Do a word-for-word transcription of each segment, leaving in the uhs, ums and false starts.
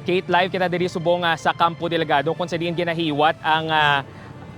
Kate, live kita diri subong, ah, sa Campo Delgado, kung sa diin ginahiwat ang, ah,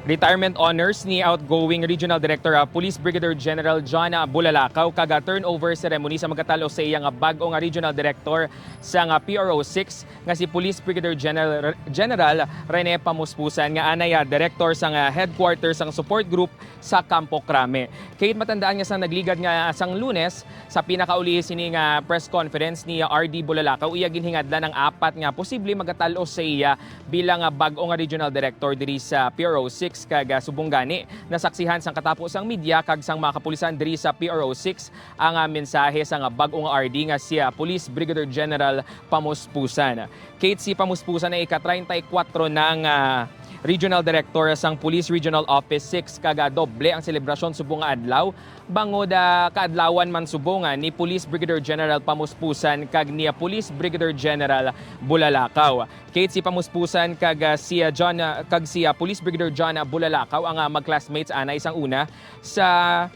retirement honors ni outgoing Regional Director, ah, Police Brigadier General John, ah, Bulalakaw, kag, ah, turnover ceremony sa magkatalo sa iya nga bag-o nga Regional Director sa nga P R O six, nga si Police Brigadier General, General Rene Pamuspusan, nga anay, ah, Director sa nga Headquarters sang Support Group sa Campo Crame. Kate, matandaan nga sang nagligad nga sang Lunes, sa pinakauli sini nga press conference ni R D Bulalakaw, iya ginhingadlan ang apat nga posible magatal-os sa iya bilang, ah, bag-o nga regional director diri sa P R O six, kag, ah, subong gani, nasaksihan sang katapo sang media kag sang mga kapulisan diri sa P R O six ang, ah, mensahe sang, ah, bag-o nga R D nga si, ah, Police Brigadier General Pamuspusan. Kate, si Pamuspusan ang ika-treinta y cuatro na nga regional director sang Police Regional Office six, kag, ah, doble ang selebrasyon subong nga adlaw, bangod, ah, kaadlawan man subong, ah, ni Police Brigadier General Pamuspusan kag ni, ah, Police Brigadier General Bulalakaw. Kate, si Pamuspusan kag, ah, si, ah, John, ah, kag si, ah, Police Brigadier John, ah, Bulalakaw ang, ah, mag-classmates anay sang una sa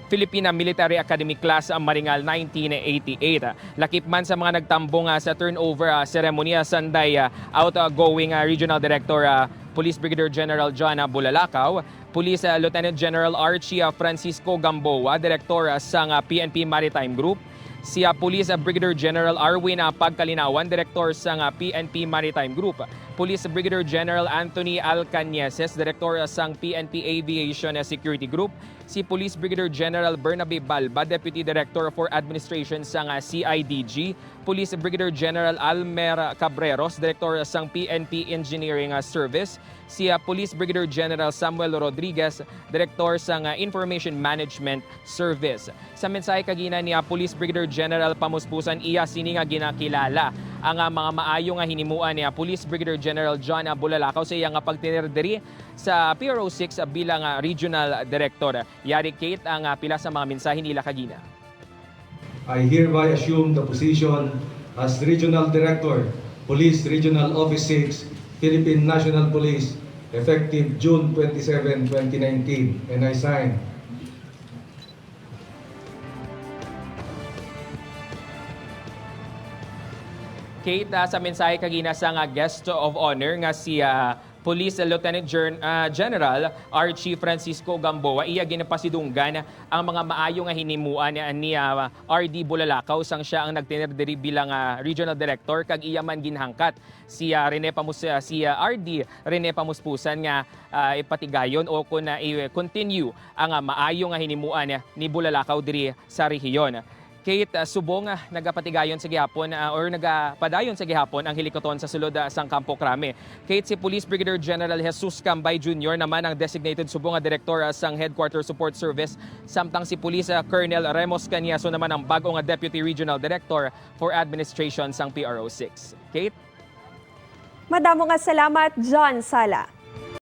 Philippine Military Academy class, ah, Maringal nineteen eighty-eight. Lakip man sa mga nagtambong, ah, sa turnover, ah, ceremony, ah, sanday, ah, outgoing, ah, Regional Director, ah, Police Brigadier General John, ah, Bulalakaw, Police, ah, Lieutenant General Archie, ah, Francisco Gamboa, Director, ah, sang, ah, P N P Maritime Group, si, ah, Police, ah, Brigadier General Arwin, ah, Pagkalinawan, Director sang, ah, P N P Maritime Group, Police Brigadier General Anthony Alcañeses, Director, ah, sang P N P Aviation, ah, Security Group, si Police Brigadier General Bernabe Balba, Deputy Director for Administration sang, ah, C I D G, Police Brigadier General Almer Cabreros, Director sang P N P Engineering, ah, Service, si, ah, Police Brigadier General Samuel Rodriguez, Director sang, ah, Information Management Service. Sa mensahe kagina ni, ah, Police Brigadier General Pamuspusan, iya sini nga ginakilala ang, ah, mga maayo nga hinimuan ni, ah, Police Brigadier General John, ah, Bulalakaw sa iya nga pagtener diri sa P R O six bilang, ah, Regional Director. Yari, Kate, ang, ah, pila sa mga mensahe nila kagina. I hereby assume the position as Regional Director, Police Regional Office six, Philippine National Police, effective June twenty-seven, twenty nineteen, and I sign. Kate, ah, sa mensahe kagina sa nga guest of honor nga si, ah, Police Lieutenant Gen-, ah, General Archie Francisco Gamboa, iya ginapasidunggan ang mga maayo nga hinimuan ni, ah, R D Bulalakaw sang siya ang nagtener diri bilang, ah, Regional Director, kag iya man ginhangkat si, ah, Rene Pamus-, ah, si, ah, R D Rene Pamuspusan nga, ah, ipatigayon o kon, ah, i-continue ang, ah, maayo nga hinimuan ni Bulalakaw diri sa rehiyon. Kate, ah, subong, ah, nagapatigayon sa gihapon, ah, or nagapadayon sa gihapon ang hilikoton sa sulod, ah, sang Campo Crame. Kate, si Police Brigadier General Jesus Cambay Junior naman ang designated subong nga direktor, ah, sang Headquarter Support Service, samtang si Police, ah, Colonel Remus Cañeso naman ang bag-o nga Deputy Regional Director for Administration sang P R O six. Kate? Madamo nga salamat, John Sala.